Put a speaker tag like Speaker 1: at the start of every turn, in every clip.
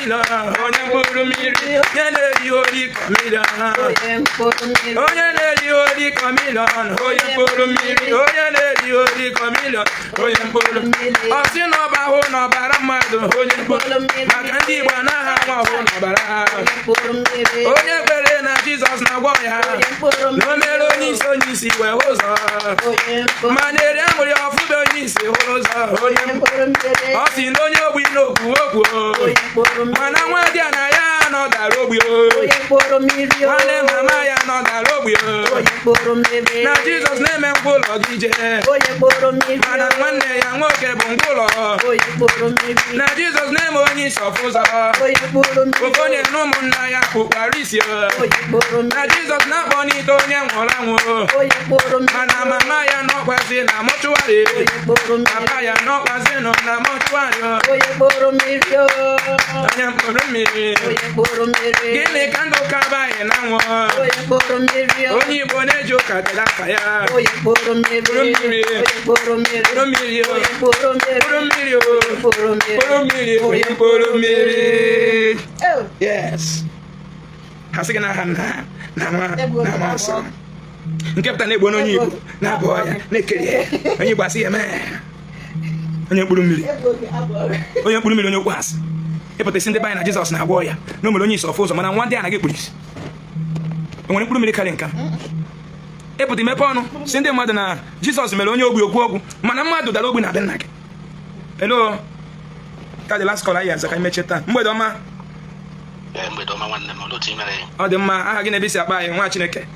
Speaker 1: Communion, onye mkpụrụ mmiri, onye na-eri Holy Communion.
Speaker 2: Onye mkpụrụ mmiri.
Speaker 1: Onye na-eri Holy Communion, onye mkpụrụ mmiri, onye na-eri Holy Communion, onye mkpụrụ mmiri. Ọ sị na ọba ahụ n'ọbara mmadụ, onye mkpụrụ mmiri. Maka ndị Igbo anaghị anwụ ọhụ n'ọbara ha.
Speaker 2: Onye mkpụrụ mmiri.
Speaker 1: Onye kwere na Jizọs na-agwọ ya.
Speaker 2: Onye mkpụrụ
Speaker 1: Na o mere onye isi, onye isi wee hụ ụzọ.
Speaker 2: Onye mkpụrụ
Speaker 1: Ma na-eri amụrụ ya ọfụbe onye isi hụrụ ụzọ. Onye
Speaker 2: mkpụrụ mmiri.
Speaker 1: Ọ sị na onye ogbi n'okwu okwu.
Speaker 2: Onye mkpụrụ mmiri.
Speaker 1: Mana nwa dị ya na ya nọ dara ogbi o.
Speaker 2: Onye mkpụrụ mmiri.
Speaker 1: Nwanne mama ya nọ dara ogbi o.
Speaker 2: Onye mkpụrụ mmiri.
Speaker 1: Na Jizọs na-eme ngwụlọ gị jee.
Speaker 2: Onye mkpụrụ mmiri.
Speaker 1: Mana nwanne ya nwoke bụ ngwụlọ.
Speaker 2: Onye mkpụrụ mmiri.
Speaker 1: Na Jizọs na-eme onye isi ọfụ ụzọ.
Speaker 2: Onye mkpụrụ mmiri.
Speaker 1: Ofu onye na ụmụnna ya kpụkwara isi o.
Speaker 2: Onye mkpụrụ
Speaker 1: Na
Speaker 2: mmiri.
Speaker 1: Jizọs na-akpọ n'ite onye nwụrụ anwụ.
Speaker 2: Onye mkpụrụ mmiri.
Speaker 1: Mana mama ya nọkwazi na mortuary.
Speaker 2: Onye mkpụrụ mmiri.
Speaker 1: Papa ya nọkwazi nọ na mortuary.
Speaker 2: Onye mkpụrụ mmiri.
Speaker 1: Onye mkpụrụ mmiri.
Speaker 2: Onye mkpụrụ mmiri.
Speaker 1: Gịnị ka ndụ ka baghị na nwụ?
Speaker 2: Onye mkpụrụ mmiri.
Speaker 1: Onye Igbo na-eji ụka dere afa ya.
Speaker 2: Onye mkpụrụ mmiri.
Speaker 1: Mkpụrụ mmiri.
Speaker 2: Onye mkpụrụ mmiri.
Speaker 1: Mkpụrụ mmiri o.
Speaker 2: Onye mkpụrụ mmiri.
Speaker 1: Mkpụrụ mmiri o.
Speaker 2: Mkpụrụ mmiri.
Speaker 1: Mkpụrụ mmiri, onye mkpụrụ mmiri.
Speaker 2: Oh.
Speaker 1: Yes, ha sị gị n'aha Nna na Nwa na Mmụọ Nsọ, nke pụta na-egbu onye Igbo na-abụ ya na-ekeri ya. Onye Igbo asị ya mee onye mkpụrụ mmiri, onye mkpụrụ mmiri, onye okwu asị. Ịpụta isi ndị be anyị na Jizọs na-agwọ ya na o mere onye isi ọfụ ụzọ, mana nwa ndị anaghị ekpuru isi. O nwere mkpụrụ mmiri karị nka? Ịpụta imepe ọnụ si ndị mmadụ na Jizọs mere onye ogbi okwu okwu, mana mmadụ dara ogbi na be nna gị. Hello, ka the last call anyị aza ka anyị mechie taa. Mgbede ọma.
Speaker 3: Ee, mgbede ọma, nwanne m. Olee otu ị mere?
Speaker 1: Ọ dị mma. Aha gị na ebe isi akpa anyị, nwa Chineke?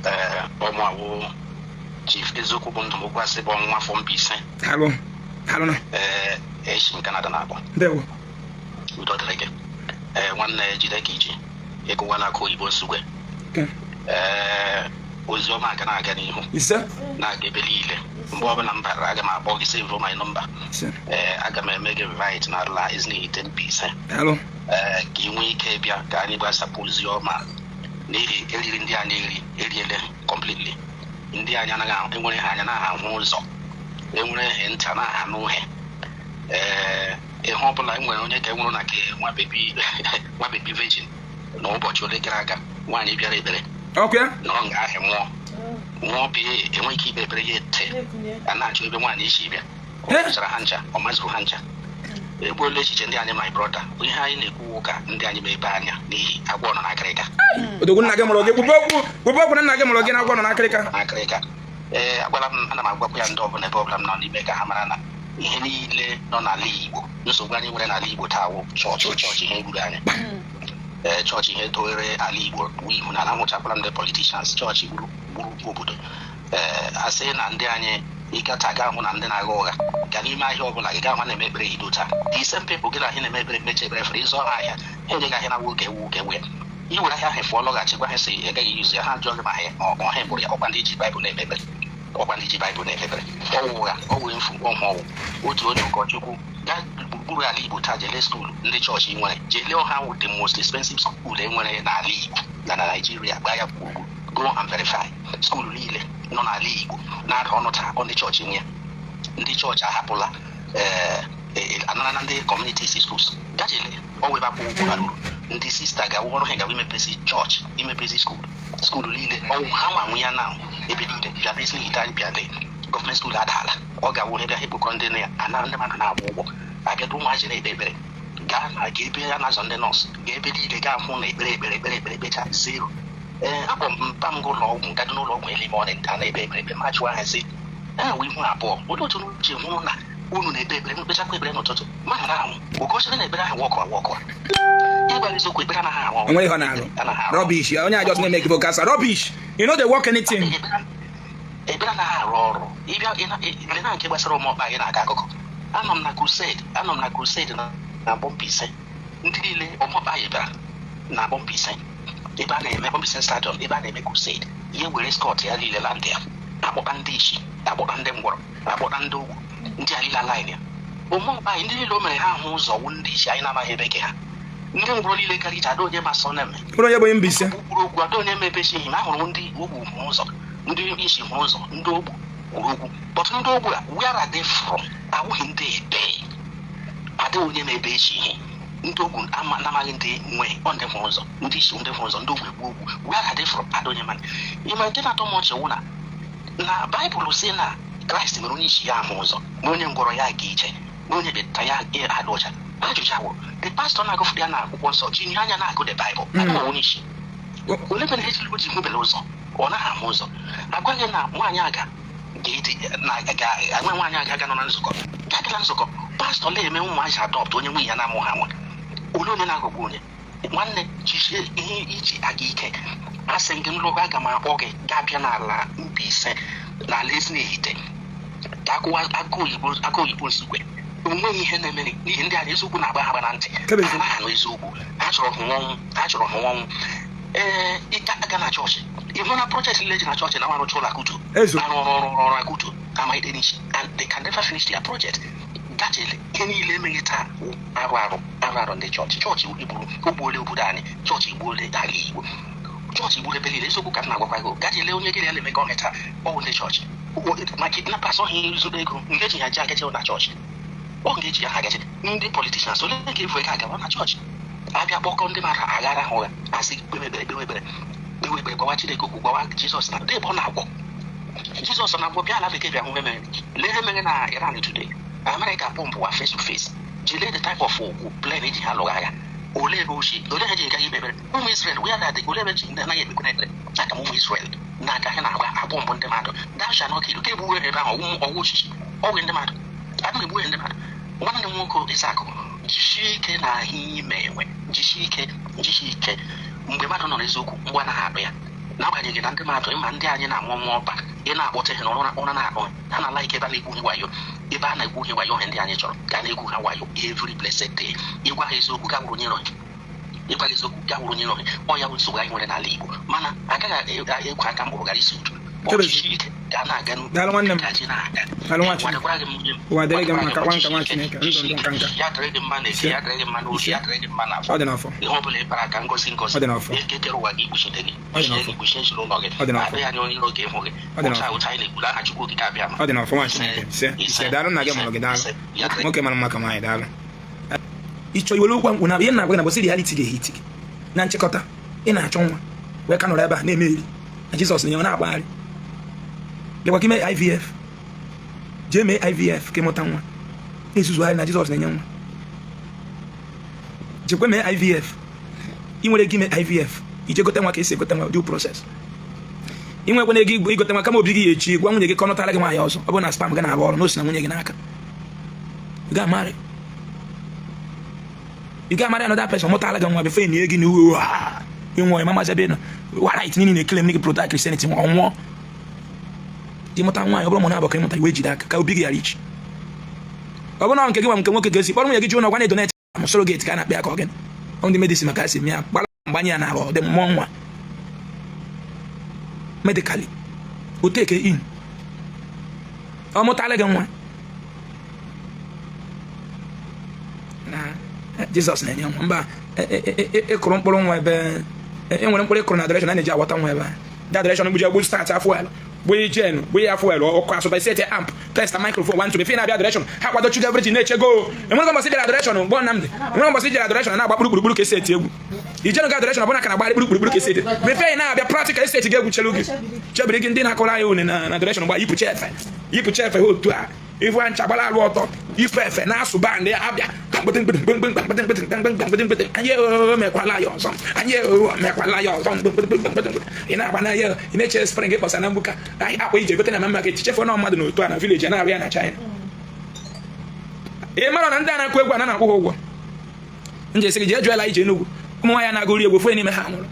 Speaker 3: Ee, ọmụ awụ Chief Eziokwu bụ ndụ m, okwu asị bụ ọnwa afọ Mbaise.
Speaker 1: Daalụ, daalụ na.
Speaker 3: Ee, esi m Kanada na-akpọ.
Speaker 1: Ndewo.
Speaker 3: Udo dịrị gị. Ee, nwanne, jide ka iji ịkụwala akụ oyibo nsugbe. Ee, ozi ọma aga na-aga n'ihu.
Speaker 1: Ise.
Speaker 3: Na-aga ebe niile. Mgbe ọbụla m bara, aga m akpọ gị. Save my number.
Speaker 1: Ise.
Speaker 3: Ee, aga m eme gị invite na ala Ezinihite Mbaise.
Speaker 1: Daalụ.
Speaker 3: Ee, ka ị nwee ike bịa ka anyị gbasapụ ozi ọma, n'ihi eriri ndị anyị eri eriele completely. Ndị anyị anaghị enwere ha anya naghị ahụ ụzọ, enwere ha ntị anaghị anụ ihe. Ee, ihe ọbụla enwere onye ka enwere na nke nwa baby, nwa baby virgin na ụbọchị ole gara aga, nwaanyị bịara ekpere.
Speaker 1: Ọkụ ya.
Speaker 3: Na ọ nga ahịa nwụọ nwụọ bee, enweghị ike ikpe ekpere ya ete a na-achọ ebe nwaanyị isi bịa. Ọ mụchara ha ncha, ọ mazụrụ ha ncha, egbuola echiche ndị anyị. My brother, ihe anyị na-ekwu ụka ndị anyị mebe anya n'ihi agwọ nọ n'akịrịka.
Speaker 1: Odogwu, nna gị mụrụ gị. Kwube okwu, kwube okwu na nna gị mụrụ gị na agwọ nọ n'akịrịka.
Speaker 3: N'akịrịka. Ee, agwala m, ana m agwakwa ya ndị ọbụla ebe ọbụla m nọ n'ime ka ha mara na ihe niile nọ n'ala Igbo, nsogbu anyị nwere n'ala Igbo taa wụ chọọchị. Chọọchị ihe gburu anyị. Ee, chọọchị ihe dowere ala Igbo bụ ihu na ala hụchakwara ndị politicians. Chọọchị gburu gburu obodo. Ee, asị na ndị anyị ịgata ga ahụ na ndị na-agha ụgha ga n'ime ahịa ọbụla gị ga ahụ na-eme ekpere hido taa. The same people gị na ahịa na-eme ekpere, meche ekpere fere ịzụ ọha ahịa, ha enyeghị ahịa na nwoke ewu oke wee i were ahịa ahụ fụọ lọghachi gwa ha sị ị gaghị yuzu ya. Ha jụọ gị ma ha ọ ha bụrụ ya ọkwa ndị ji Baịbụl na-ekpe ekpere, ọkwa ndị ji Baịbụl na-ekpe ekpere. Ọwụ ụgha, ọwụ mfu, ọhụ ọwụ otu onye ụkọchukwu gaa gburugburu ala Igbo taa, jele school ndị chọọchị nwere, jelee ọha wụ the most expensive school e nwere n'ala Igbo na Naijiria. Gbaa ya gburugburu, go and verify school niile nọ n'ala Igbo na-ada ọnụ taa, ọ ndị chọọchị nwe ya. Ndị chọọchị ahapụla ee anara na ndị community schools gajele ọ webe akwụ ụgwọ bara uru. Ndị sister ga ọrụ ha gawa imepezi chọọchị, imepezi school, school niile ọwụ ha nwa nwe ya na ebe niile. Bịa ezi hite anyị bịa lee gọọmenti school adaala, ọ ga-awụ ebe ha ekpokọrọ ndị na ya ana ndị mmadụ na-akwụ ụgwọ abịado ụmụazị na-ekpe ekpere. Gaa na ga ebe a na-azọ ndị nọọsụ, gaa ebe niile gaa hụ na ekpere, ekpere, ekpere, ekpere, ekpecha zero. Ee, akpọ m mpa m ga ụlọ ọgwụ, gado n'ụlọ ọgwụ early morning a na-ekpe ekpere ekpe ma jụọ ha sị ha wee ihu abụọ, olee otu unu ji hụ na unu na-ekpe ekpere, mkpechakwa ekpere n'ụtụtụ ma ha na-anwụ ogosiri na ekpere ahụ wọkụ awọkụ? Ịgbara eziokwu, ekpere anaghị arụ ọrụ.
Speaker 1: Onwe ihe ọ na-arụ.
Speaker 3: Anaghị arụ.
Speaker 1: Rubbish. Onye a just na-eme gị rubbish. You no dey work anything.
Speaker 3: Ekpere anaghị arụ ọrụ. Ịbịa ile na nke gbasara ụmụọkpa gị na-aga akụkọ, anọ m na crusade, anọ m na crusade na Bọmbise. Ndị niile ụmụọkpa anyị bịara na Bọmbise ebe a na-eme Bọmbise stadium, ebe a na-eme crusade, ihe were escort ya niile la ndị ya akpọta ndị isi, akpọta ndị ngwọrọ, akpọta ndị ugwu, ndị a niile line ya. Ụmụọkpa anyị ndị niile o mere ha ahụ ụzọ wụ ndị isi anyị na-amaghị ebe ke ha. Ndị ngwọrọ niile gara ije, ada onye ma sọ na-eme.
Speaker 1: Bụrụ onye bụ onye Mbaise.
Speaker 3: Kwuru okwu, ada onye mepechighị m. Ahụrụ m ndị ogbu hụrụ ụzọ, ndị isi hụrụ ụzọ, ndị ogbu kwuru okwu, but ndị ogbu a, where are they from? Awụghị ndị ebe ada onye na-ebe echi ihe. Ndị ogwu na-amaghị ndị nwe ọ, ndị hụrụ ụzọ, ndị isi, ndị hụrụ ụzọ, ndị ogwu egbu ogwu. Where are they from? Ada onye mana ime nke na-atọ m ọchị wụ na Baịbụl si na Kraịst mere onye isi ya ahụ ụzọ, ma onye ngwọrọ ya aga ije, ma onye ekpenta ya adị ọcha. Ajụjụ awụ, the pastor na-agụfụrụ ya na akwụkwọ nsọ ji nye anya na-agụ the Bible, agụ onye isi ole mere ejiri o ji hụbele ụzọ, ọ naghị ahụ ụzọ. Agwaghị na nwaanyị aga ga-enwe nwaanyị aga aga nọ na nzukọ, gagala nzukọ pastọ na-eme ụmụazị adopt, onye nwunye ya na-amụ ha nwa. Ole onye na-aghọgbu onye? Nwanne, jisie ihe iji aga ike. Asị gị nlụgụ, aga m akpọ gị ga-abịa n'ala Mbaise, n'ala Ezinehite, ka akụwa aka oyibo, aka oyibo nsukwe. Onweghị ihe na-emere n'ihi ndị a eziokwu na-agba ha agba na ntị.
Speaker 1: Kebezi.
Speaker 3: Ha anaghị anụ eziokwu. Ha chọrọ hụ ọnwụ, ha chọrọ hụ ọnwụ. Ee, ịga aga na chọọchị, ị hụ na project niile ji na chọọchị na arụcha ụlọ akụtu
Speaker 1: Ezo.
Speaker 3: arụ ọrụ ọrụ ọrụ akụtu amaghị n'isi, and they can never finish their project. Gachele ihe niile emeghị taa wụ arụ arụ arụ arụ ndị chọọchị. Chọọchị igburu ogbuole obodo anyị, chọọchị igbuole ala Igbo, chọọchị igburu ebe niile. Eziokwu ka m na-agwakwa gị. Gachele onye gịrị ya na-emekọ ọnụ taa, ọ bụ ndị chọọchị ma kidnappers ọhịa zuru ego nke eji ha ji agaje na chọọchị, ọ ga-eji ya ha agaje. Ndị politicians ole ga-efu ego agawa na chọọchị, abịa kpọkọ ndị mmadụ aghara ha ụgha, asị kpewe ekpere, kpewe ekpere, kpewe ekpere, gwawa Chineke okwu, gwawa Jizọs na ebe ọ na-agwọ. Jizọs na-agwọ, bịa ala bekee, bịa hụ ihe mere. Lee ihe mere na Iran today. America bomb wa face to face. Jile the type of okwu plane eji ha lụrụ agha. Ole ebe ochi ole ha ji gaghị ikpe ekpere? Ụmụ Israel, where are they? Ole ebe ji ndị anaghị ekpekere ekpere aka m? Ụmụ Israel na-aga ha na-agba abọmbụ ndị mmadụ. Thou shall not kill ka egbuwe ebe ahụ ọwụ osisi ọgwụ ndị mmadụ adịghị egbuwe ndị mmadụ. Nwanne m nwoke Ịsakụ, jisie ike na ahụ ime enwe, jisie ike, jisie ike. Mgbe mmadụ nọ n'eziokwu, mgbe anaghị akpụ ya, n'agbanyeghị na ndị mmadụ ịma ndị anyị na-amụ nwa ọba, ị na-akpọta ha n'ụra, ụra na-akpọ ha na like ebe a na-egwu wayo, ebe a na-egwu ihe wayo. Ihe ndị anyị chọrọ ka a na-egwu ha wayo every blessed day. Ịgwa ha eziokwu, ga wụrụ onye iro. Ịgwa ha eziokwu, ga wụrụ onye iro. Ọ ya bụ nsogbu anyị nwere n'ala Igbo, mana agaghị ekwe aka mkpụrụ gara isi uju. Ọchịchị ike ga na-aga.
Speaker 1: Daalụ, nwanne m.
Speaker 3: Ka ji na-aga.
Speaker 1: Daalụ, nwa Chineke.
Speaker 3: Gwadekwara gị m nwunye m.
Speaker 1: Ụwa dịrị gị mma, ka nwa nka
Speaker 3: Gwadekwara
Speaker 1: nwa
Speaker 3: gị
Speaker 1: Chineke, ndụ ndụ nka nka.
Speaker 3: Ya dịrị gị mma na eke, ya dịrị gị mma n'obi, ya dịrị gị mma n'afọ.
Speaker 1: Ọ dị n'afọ.
Speaker 3: Ihe ọ bụla ịkpara aka, ngozi ngozi.
Speaker 1: Ọ dị n'afọ.
Speaker 3: Eke kere ụwa gị kpuchite gị.
Speaker 1: Ọ dị
Speaker 3: kpuchie
Speaker 1: n'afọ.
Speaker 3: gị, kpuchie ezinụlọ gị.
Speaker 1: Ọ dị n'afọ.
Speaker 3: Adịghị anya onye iro ga-ịhụ gị.
Speaker 1: Ọ dị
Speaker 3: Ụta
Speaker 1: n'afọ.
Speaker 3: ụta anyị na-ekwuru aha Chukwu Okike abịa ma.
Speaker 1: Ọ dị n'afọ, nwa Chineke. Ise, ise. Daalụ, nna gị mụrụ gị. Daalụ, nwoke mara mma ka nwaanyị. Daalụ. Ịchọ iwere okwu mkpu na ihe na-agwa gị na bụsị reality ga-ehit gị na nchịkọta. Ị na-achọ nwa wee ka nọrọ ebe a na-eme eri na Jizọs na-enye na-agbagharị. Bịakwa ka ime IVF, jee mee IVF ka ịmụta nwa. Na-ezuzugharị na Jizọs na-enye nwa, jekwe mee IVF. Ị nwere ego ime IVF, ije gote nwa ka esi egote nwa, due process. Ị nwekwana ego igote nwa, kama obi gị ya echi, gwa nwunye gị ka ọ nụtara gị nwaanyị ọzọ. Ọ bụrụ na sperm gị na-arụ ọrụ na o si na nwunye gị n'aka, you ga marry, you ga marry another person, mụtara gị nwa before enye gị n'iwu ịnwụọ. Ịma mazi ebe ị nọ right niile na-ekele m gị protect Christianity. Ọ nwụọ, ịmụta nwaanyị, ọ bụrụ mụ na-abụ ka ịmụta iwe jide aka ka obi gị ghara ichi. Ọ bụrụ na nke gị nwa nke nwoke ga-esi kpọrọ nwunye gị ji ụlọ gwa na donate m surrogate ka a na-akpị ya ka ọ gịnị? Ọ ndị medicine maka esi ya gbara mgbanye ya n'ahụ, ọ dị mmụọ nwa medically o take in, ọ mụtala gị nwa na Jizọs na-enye nwa. Mba, ịkụrụ mkpụrụ nwa ebe e nwere mkpụrụ ịkụrụ na adoration a na-eji aghọta nwa ebe a. Ndị adoration gbuji egbu start fuel, gbunye gen, gbunye fuel, ọkụ asụba, set amp, test microphone 1 2 before na-abịa adoration. Ha kwadochugo everything na-eche go. Enwere mbọsị bịara adoration gbọ Nnamdị, enwere mbọsị jere adoration na-agba kpurukpurukpuru ka esi eti egwu. Ijenu ga adoration ọbụla ka na-agbagharị kpurukpurukpuru ka esi eti before ị na-abịa practical esi eti ga-egwu chelu gị chebiri gị. Ndị na-akọrọ anyị une na adoration gba yipụcha efe, yipụcha efe ha otu a, ifu ncha gbara alụ ọtọ, ife efe na-asụ bandị abịa mkpịtị mkpịtị mkpịtị mkpịtị mkpịtị mkpịtị mkpịtị. Anyị mekwala ya ọzọ, anyị mekwala ya ọzọ. Mkpịtị ị na-agba na ya, ị na-eche spring ịkpọsa na mgbuka anyị akwa ije gote na mama ka echichefu na mmadụ n'otu a na village na-arụ ya na China. Ị mara na ndị a na-akụ egwu a na-akwụ ha ụgwọ. Nje sị gị jee jụọla ije Enugwu, ụmụ nwaanyị na-agụri egwu fue n'ime ha nwụrụ,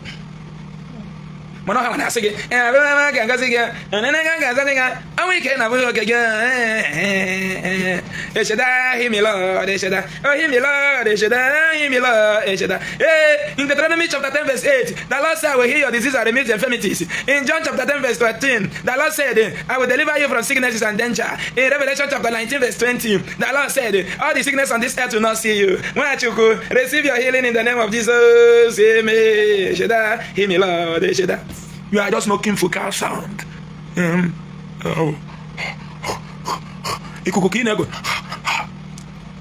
Speaker 1: mana ọha na-asị gị ga-agazi gị ga-agazi gị ọnwa ike na abụghị oke gị. Echeda himilo echeda ohimilo echeda himilo echeda. Ee, in Deuteronomy chapter 10 verse 8, the Lord said, "I will heal your disease and remove your infirmities." In John chapter 10 verse 13, the Lord said, "I will deliver you from sicknesses and danger." In Revelation chapter 19 verse 20, the Lord said, "All the sickness on this earth will not see you." Nwachukwu, receive your healing in the name of Jesus. Amen. Echeda himilo echeda. You are just making vocal sound. Oh. Ikuku ka ị na-ego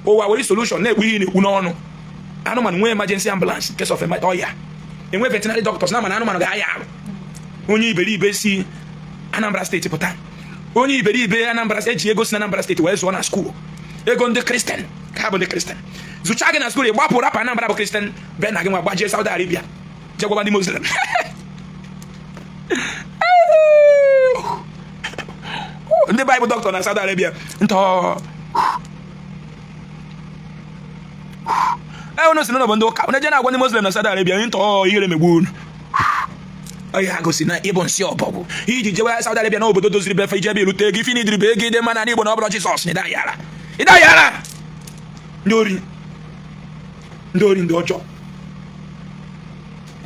Speaker 1: ụwa were solution na-ekwu ihe ị na-ekwu n'ọnụ. Anụmanụ nwee emergency ambulance in case of ọya. Enwe veterinary doctors na mana anụmanụ ga-aya arụ. Onye iberibe si Anambra State pụta, onye iberibe Anambra eji ego si na Anambra State wee zụọ na school, ego ndị Christian ka ha bụ ndị Christian zụcha gị na school, gbapụ rapụ Anambra bụ Christian be na gị nwa gbajie Saudi Arabia jee gwaba ndị Muslim. Ndị Bible doctor na Saudi Arabia ntọ e unu si n'ụlọ bụ ndị ụka unu je na-agwa ndị Muslim na Saudi Arabia ntọ ihere megbu unu. Ihe gosi na ịbụ nsị ọbọgwụ iji jewe Saudi Arabia na obodo doziri befe ije ebe erute ego ife na idiri bụ ego ide mana n'Igbo na ọ bụrụ Jizọs na ịdayara ịdayara. Ndị ori, ndị ori, ndị ọjọọ.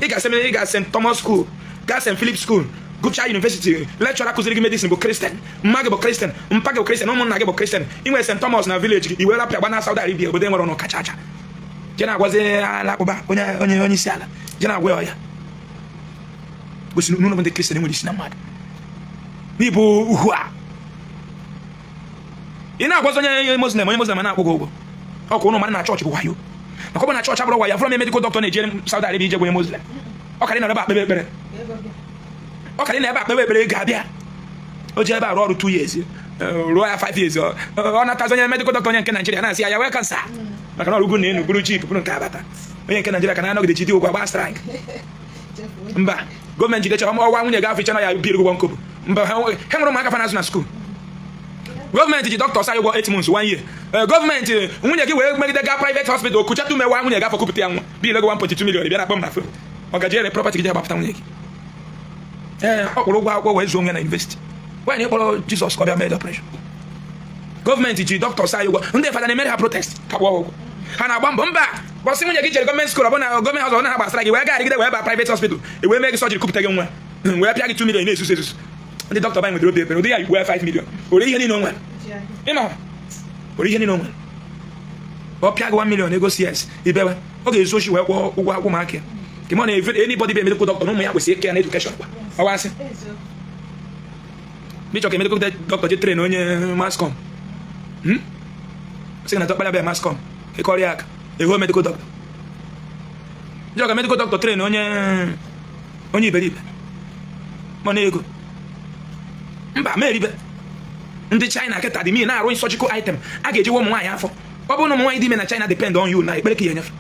Speaker 1: Ị ga seminary, ị ga St. Thomas School, gaa St. Philip School, gụchaa university, lecturer kụziri gị medicine bụ Christian, mma gị bụ Christian, mpa gị bụ Christian, ụmụnna gị bụ Christian. Ị nwere St. Thomas na village gị, i were rapịa gba na Saudi Arabia, obodo enwere ọnụ kacha acha, je na-agwazi alakụba onye onye onye isi ala je na-agwa ya ọya gosiri n'ụlọ ndị Christian nwere isi na mmadụ n'ịbụ uhu a ị na-agwazi onye Muslim, onye Muslim na-akwụ gị ụgwọ ọkwa ụnụ mara na chọọchị bụ wayo, maka ọ bụ na chọọchị abụrụ wayo afọrọ m medical doctor na-ejere Saudi Arabia ije gwa onye Muslim ọ karị nọrọ ebe a kpebe ekpere, ọ karị na ebe a kpebe ekpere ego abịa. O ji ebe a rụọ ọrụ 2 years, rụọ ya 5 years, ọ natazi onye medical doctor onye nke Naijiria na-asị ya ya wee cancer maka na ọrụ ugwu na enu buru jeep bụrụ nke abata onye nke Naijiria ka na-anọgide jide ụgwọ agba strike. Mba, gọọmenti jidecha ọwa nwunye gị afọ iche na ya biri ụgwọ nkobụ. Mba, ha nwere ụmụaka fa na-azụ na school. Gọọmenti ji doctors anyị ụgwọ 8 months, 1 year. Gọọmenti nwunye gị wee megide gaa private hospital kuchata ume wa nwunye gị afọ kupụta ya nwa bill ego 1.2 million bịa na akpọ m na phone. Ọ gaji ere property gị ji agbapụta nwunye gị. Ee, ọ kwụrụ ụgwọ akwụkwọ wee zụọ onwe na university nwaanyị kpọrọ Jizọs ka ọ bịa mee operation. Gọọmenti ji doctors anyị ụgwọ, ndị fada na-emere ha protest ka kwụọ ụgwọ ha na-agba mbọ. Mba, bọsị nwunye gị jere gọọmenti school, ọ bụ na gọọmenti hospital na ha gbasara gị wee gaa wee baa private hospital e wee mee gị surgery kupụta gị nwa wee pịa gị 2 million na-esusu esusu. Ndị dọkịta banyị nwetara obi ebere ụdị ya wee 5 million ore ihe niile o nwere ịma ore ihe niile o nwere ọ pịa gị 1 million ego CS ibewe ọ ga-ezu oshi wee kwụọ ụgwọ akwụkwọ ụmụaka ya ka ma na anybody be medical doctor na ụmụ ya kwesịrị ike ya na education kwa ọwasị bịchọ ka medical doctor je train onye mass comm sị na dọkpara bịa mass comm ịkọrọ ya aka eho medical doctor jọ ka medical doctor train onye onye iberibe mana ego mba ma eribe. Ndị China kịta dị mi na-arụ surgical item a ga-eji ụmụ nwaanyị afọ. Ọ bụrụ na ụmụ nwaanyị dị ime na China depend on you na ekpere ka ya enyefe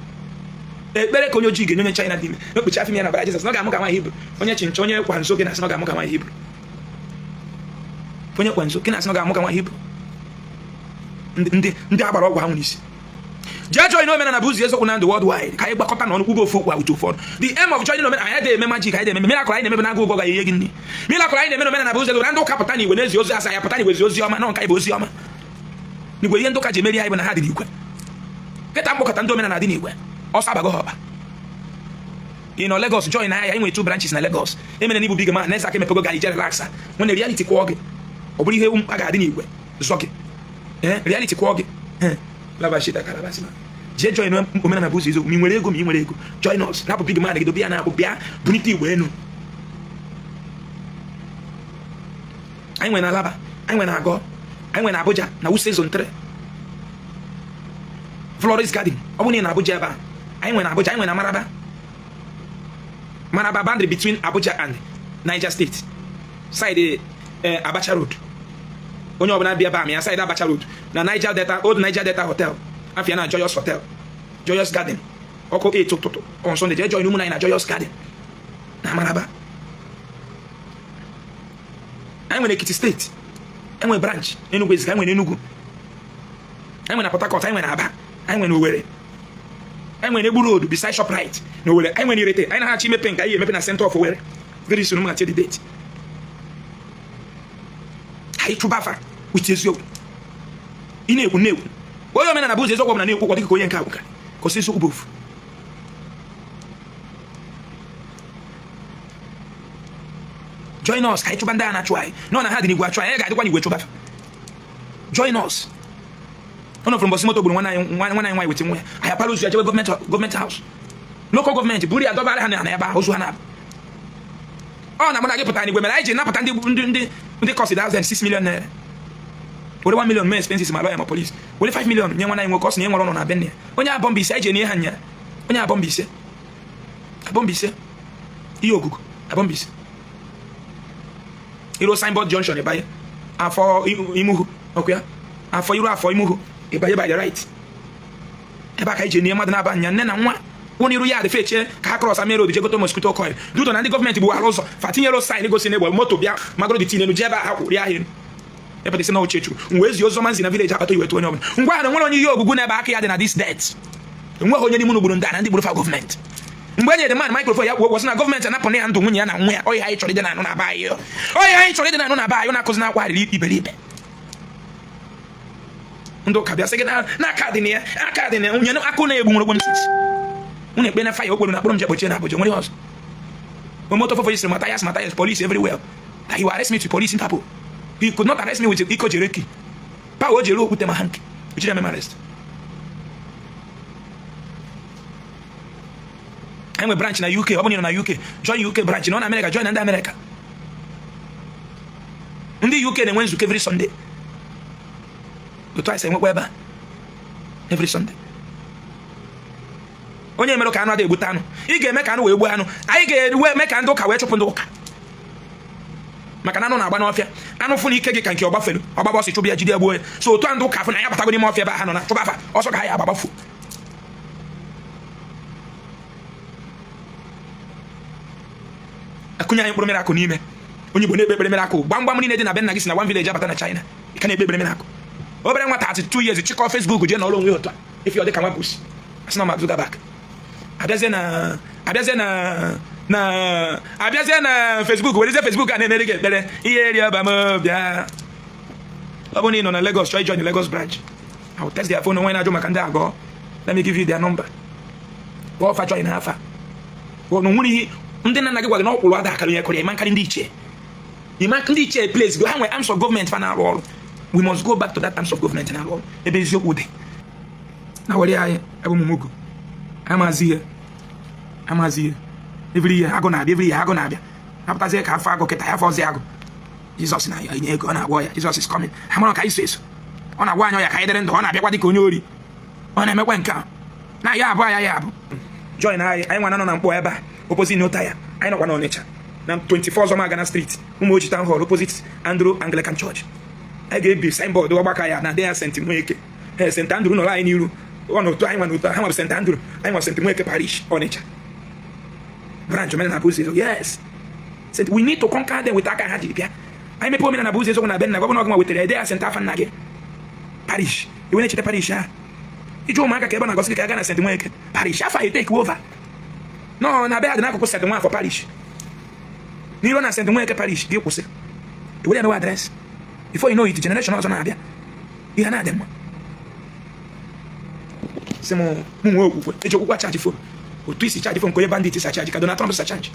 Speaker 1: ekpere ka onye ojii ga-enye onye China dị ime n'okpuchi afọ ya na bara Jizọs na ọ ga-amụ ka nwaanyị Hibru onye chincha onye kwa nzo gị na-asị na ọ ga-amụ ka nwaanyị Hibru onye kwa nzo gị na-asị na ọ ga-amụ ka nwaanyị Hibru ndị ndị agbara ọgwụ ahụ n'isi jee join omenala bụ ụzọ eziokwu na ndụ worldwide ka anyị gbakọta na ọnụ kwugo ofu okwu awụcha ụfọdụ. The aim of joining omenala anyị na-eme magic anyị na-eme miracle anyị na-emebe na-agụ ụgwọ ga-enye gị nri miracle anyị na-eme n'omenala bụ ụzọ eziokwu na ndị ụka pụta n'igwe na-ezi ozi asa ya pụta n'igwe zi ozi ọma na nka bụ ozi ọma n'igwe. Ihe ndị ụka ji emeri anyị bụ na ha dị n'igwe kịta mkpọkọta ndị omenala dị n'igwe ọsọ abago ha ọba. Ị nọ Lagos join anya anyị nwere 2 branches na Lagos emere n'ibu big man na aka emepego gara ije relax nwere reality kwụọ gị ọ bụrụ ihe a ga-adị n'igwe zọ gị reality kwụọ gị jee join omenala bụ ụzọ eziokwu ma ị nwere ego ma ị nwere ego join us napụ big man gị dobe ya na-akwụ bịa bunite igwe enu. Anyị nwere na Alaba, anyị nwere na Agọ, anyị nwere na Abuja na Wuse Zone 3 Florist Garden. Ọ bụrụ na ị na Abuja ebe a anyị nwere na Abuja, anyị nwere na Maraba, Maraba boundary between Abuja and Niger State side Abacha Road. Onye ọbụla bịa ebe a ma ya side Abacha Road na Niger Delta, Old Niger Delta Hotel afịa na Joyous Hotel, Joyous Garden ọkụ 8 ụtụtụ on Sunday jee join ụmụnna anyị na Joyous Garden na Maraba. Anyị nwere Ekiti State, enwere branch Enugu Ezike, anyị nwere Enugu, anyị nwere na Port Harcourt, anyị nwere Aba, anyị nwere Owerri, anyị nwere Egbu Road beside Shoprite na Owerri, anyị nwere Irete. Anyị na-achọ imepe nke anyị emepe na center of Owerri very soon. M the date anyị chụba afa with eziokwu. Ị na-ekwu na-ekwu onye omenala bụ ụzọ eziokwu ọbụla na-ekwu dịka onye nke agwụka ka eziokwu bụ ofu. Join us ka anyị chụba ndị a na-achụ anyị nọ na ha dị n'igwe achụ anyị, anyị ga-adịkwa n'igwe chụba. Join us. Ọ nọfụrụ mbọsị moto gburu nwanne anyị nwaanyị weta nwa ya anyị apara ozu ya jewe gọọmenti house local gọọmenti buru ya dọbara ha na ebe ahụ ozu ha na-abụ ọ na mụ na gị pụtara n'igwe mere anyị ji napụta ndị ndị ndị ndị cost thousand 6 million naira were 1 million mee expenses ma lawyer ma police were 5 million nye nwanne anyị nwoke ọ sị na e nwere ụlọ na be nne ya onye abọ mbọ isi anyị ji enye ha nya. Onye Abọ Mbaise, Abọ Mbaise, ihe ogugu Abọ Mbaise, iru signboard junction, ịbanye afọ imuhu ọkụ ya, afọ iru afọ imuhu, ịbanye by the right. Ebe a ka ije nie mmadụ na-aba nya nne na nwa ụnụ iru ya dị fechie ka ha cross main road je gote mosquito coil duto na ndị gọọmenti gbuwara ụzọ fa tinyere sign gosi na egbe moto bịa magoro dị tinelu ji ebe a ha kwụrụ ahịa ebe dị na oche churu mgbe ezi oziọma nzi na village akpata iweta onye ọbụla ngwa ha na nwere onye ihe ogugu n'ebe aka ya dị na this death. Enweghị onye n'ime unu gburu ndị a na ndị gburu fa gọọmenti. Mgbe e nyere man microphone ya kwuo okwu sị na gọọmenti anapụ ya ndụ nwunye ya na nwa ya. Ọyị anyị chọrọ ịdị na-anụ na be anyị, ọyị anyị chọrọ ịdị na-anụ na be anyị na-akụzi na akwa arịrị iberibe. Ndị ụka bịa sị gị na aka dị na ya, aka dị na ya, nye akụ na-egbu nwere ogbo unu ekpe na faya okporo na akpụrụ m je kpochie na Abuja. Nwere ihe ọzọ moto fofo sịrị Matthias, Matthias, police everywhere, that he will arrest me to police Interpol. He could not arrest me with iko jereki power o jere okwute ma hanki ejiri eme arrest. Anyị nwe branch na UK. Ọ bụrụ na ị nọ na UK, join UK branch. Nọ na America, join na ndị America. Ndị UK na-enwe nzukọ every Sunday, otu anyị si enwekwa ebe a every Sunday. Onye mere ka anụ adịghị egbute anụ, ị ga-eme ka anụ wee gbuo anụ. Anyị ga-ewe eme ka ndị ụka wee chụpụ ndị ụka, maka na anụ na-agba n'ọfịa. Anụ fụ na ike gị ka nke ọgbafelu ọgbaba ọsọ, chụbụ ya, jide ya, gbuo ya. So otu a ndị ụka fụ na ya batago n'ime ọfịa ebe ha nọ na chụba afa ọsọ ka ha ya agbagbafu. Akụnye anyị mkpụrụ miracle n'ime onye Igbo na-ekpe ekpere miracle. Gbamgbam niile dị na be nna gị si na one village abata na China. Ị ka na-ekpe ekpere miracle. Obere nwa 32 years chịkọ Facebook jee n'ọrụ onwe ya otu a ife ọ dị ka nwa pusi asị na Mark Zuckerberg abịazie na Facebook, werezie Facebook a na-emere gị ekpere ihe eri ọba m bịa. Ọ bụrụ na ị nọ na Lagos chọọ join Lagos branch, I will text their phone. Onwe na-ajụ maka ndị agọ, let me give you their number. Kpọọ fa, join ha. Afa na nwere ihe ndị nna nna gị gwa gị na ọkwụrụ ada akara onye kọrọ ya. Ịma nkarị ndị ichie, ịma ndị ichie place go ha nwere arms of government fa na-arụ ọrụ. We must go back to that arms of government na-arụ ọrụ ebe eziokwu dị na were anyị ebe ụmụ amazi ihe amazi ihe. Every year agụ na-abịa, every year agụ na-abịa. Apụtazie ka afọ agụ kịta ya afọzi agụ. Jizọs na-enye ego, ọ na-agwọ ya. Jizọs is coming. Ha mara ka anyị so eso. Ọ na-agwa anyị ọya ka anyị dịrị ndụ. Ọ na-abịakwa dịka onye ori. Ọ na-emekwa nke a na ya abụọ ya ya abụ. Join anyị. Anyị nwa nọ na Mkpọ ebe a, opposite Nota ya. Anyị nọkwa n'Ọnịcha na 24 Zọmagana Street, Ụmụoji Town Hall, opposite Andrew Anglican Church. Anyị ga-ebi signboard ọgbakọ ya na ya St. Nweke, St. Andrew nọrọ anyị n'iru. Ọ n'otu anyị nwa n'otu ha nwa bụ St. Andrew, anyị nwa St. Nweke Parish, Ọnịcha branch. Omenala bụ ụzọ eziokwu. Yes, we need to conquer them with aka ha ji bịa. Anyị mepe omenala bụ ụzọ eziokwu na be nna gị. Ọ bụrụ na ọ wetara ede ya St. afa nna gị parish, iwe na-echeta parish ahụ. Iji ụmụaka ka ebe na-agosi gị ka a gaa na St. Nweke Parish afọ anyị take over nọ na be ha dị n'akụkụ St. Nwafọ Parish, n'iru na St. Nweke Parish gị kwụsị ewere ya mewe address. Before you know it, generation ọzọ na-abịa, ihe na-adị mma. Sị m mụ nwee okwukwe, eji okwukwe acharge phone. Otu isi charge phone ka onye bandit si acharge, ka Donald Trump si acharge,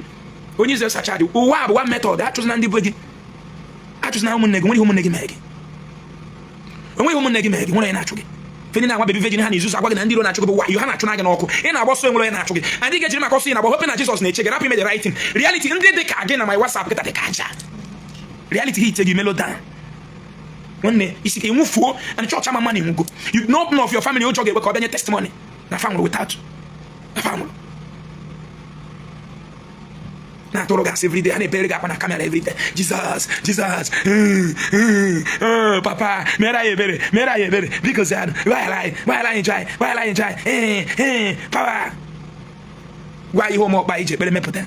Speaker 1: onye Israel si acharge. Ụwa bụ one method. Achụzina ndị be gị, achụzina ụmụnne gị. Nwere ihe ụmụnne gị mere gị? Onweghị ụmụnne gị mere gị. Nwere onye na-achụ gị? Fenye na-agwa baby virgin ha na izuzu agwa gị na ndị iro na-achụ gị bụ wayo ha na-achụ na gị n'ọkụ. Ị na-agba ọsọ, enwere onye na-achụ gị. Ndị ga-ejiri maka ọsọ ị na-agba hope na Jizọs na-eche gị, rapụ ime the right thing. Reality ndị dị ka gị na my WhatsApp kịta dị ka aja. Reality hit gị, mellow down nwanne. Isi ka ịnwụfuo and chọọchị ama mma na ịnwugo. You know of your family ụjọ ga-ekwe ka ọ bịa nye testimony na fa nwụrụ without na fa nwụrụ na-atụrụ gasị everyday. A na-ebere gị akwa na camera everyday. Jesus, Jesus, papa mere anyị ebere, mere anyị ebere, biko zianụ, gbaghara anyị, gbaghara anyị njọ anyị, gbaghara anyị njọ anyị. Ee, papa gwa ihe ụmụ ọkpa iji ekpere mepụta,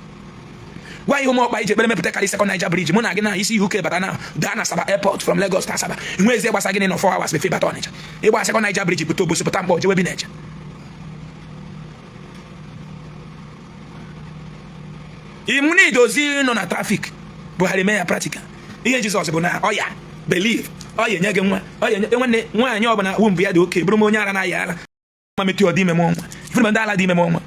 Speaker 1: gwa ihe ụmụ ọkpa iji ekpere mepụta karị Second Niger Bridge. Mụ na gị na isi UK bata na daa na Asaba airport, from Lagos to Asaba nwe ezi gbasa gịnị nọ 4 hours before bata Ọnịcha. Ịgba Second Niger Bridge pụta Obosi, pụta Mkpọ, jewe bi na-eje imu na idozi nọ na traffic. Buhari mee ya practical. Ihe Jizọs bụ na ọya believe, ọya enye gị nwa, ọya enye nwanne nwaanyị ọbụla womb ya dị oke bụrụ m onye ara na-aya ara ma metụ ọ dị ime m ọnwa ifuru ndị ala dị ime m ọnwa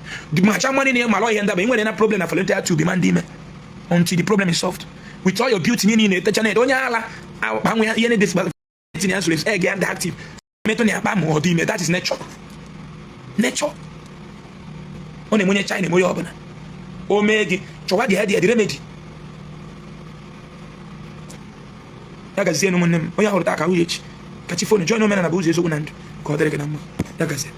Speaker 1: macha mmanụ na mara ihe ndaba. Ị nwere na problem na fallopian tube ma ndị ime until the problem is solved. With all your beauty niile na-etecha na onye ala akpanwe ihe na-edesi ya zuru egg ya ndị active metụ na akpa ma ọ dị ime. That is nature. Nature ọ na-eme onye China, eme onye ọbụla o mee gị chọwa dị the remedy. Ya gazie, ụmụnne m. Onye hụrụ taa ka ahụ ya echi. Ka chi phone join omenala bụ ụzọ eziokwu na ndụ. Ka ọ dịrị gị na mma. Ya gazie.